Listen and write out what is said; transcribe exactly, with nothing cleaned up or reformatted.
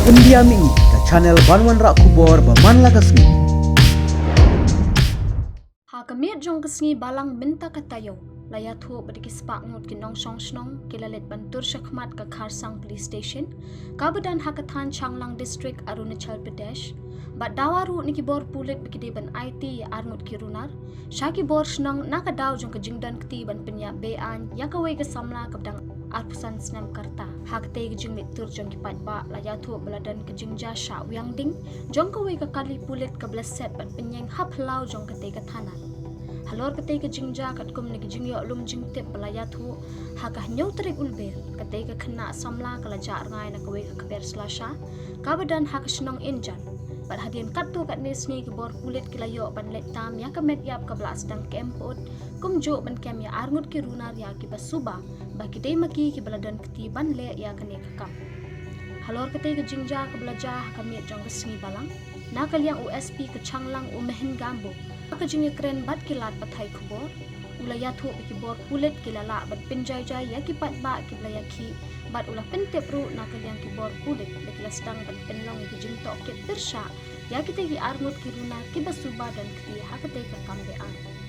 India Mihngi, ka channel ban wanrah khubor ba man la ka sngi. Ha ka miet jong ka sngi Balang mynta ka taïew, la ïathuh ba da ki spah ngut ki nongshong shnong ki la leit ban tur shakhmat ka Kharsang Police Station, kaba don ha ka thaiñ Changlang District, Arunachal Pradesh, bad dawa ruh na ki bor pulit ba ki dei ban aiti ïa arngut ki runar sha ki bor shnong na ka daw jong ka jingdon kti ban pynïap be-aiñ ïa kawei ka samla kaba dang arphew san snem ka rta. Ha katei ka jingleit tur jong ki paidbah, la ïathuh ba la don ka jingjia shah wiang ding jong kawei ka kali pulit kaba la set ban pynïeng ha phyllaw jong katei ka thana. Halor katei ka jingjia, katkum na ki jingïoh lum jingtip ba la ïathuh, ha ka hynñiew tarik Lber, katei ka khynnah samla ka la jah rngai na kawei ka kper slasha kaba don ha ka shnong Injan. Bad hadien katto katne sngi, ki bor pulit ki la ïoh ban leit tam ïa ka met ïap kaba la sdang kem pyut, kumjuh ban kem ïa arngut ki runar ïa kiba suba ba ki dei ma ki kiba la don kti ban leh ïa kane ka kam. Halor katei ka jingjia kaba la jia ha ka miet jong ka sngi Balang, na ka liang u S P ka Changlang, u Mahin Gambo, ha ka jingïakren bad ki lad pathai khubor, u la ïathuh ba ki bor pulit ki la lah ban pynjaijai ïa ki paidbah kiba la ïakhih, bad u la pyntip ruh na ka liang ki bor pulit ba ki la sdang ban pynlong ïa ki jingtohkit pyrshah ïa kitei ki arngut ki runar kiba suba don kti ha katei ka kam be-aiñ.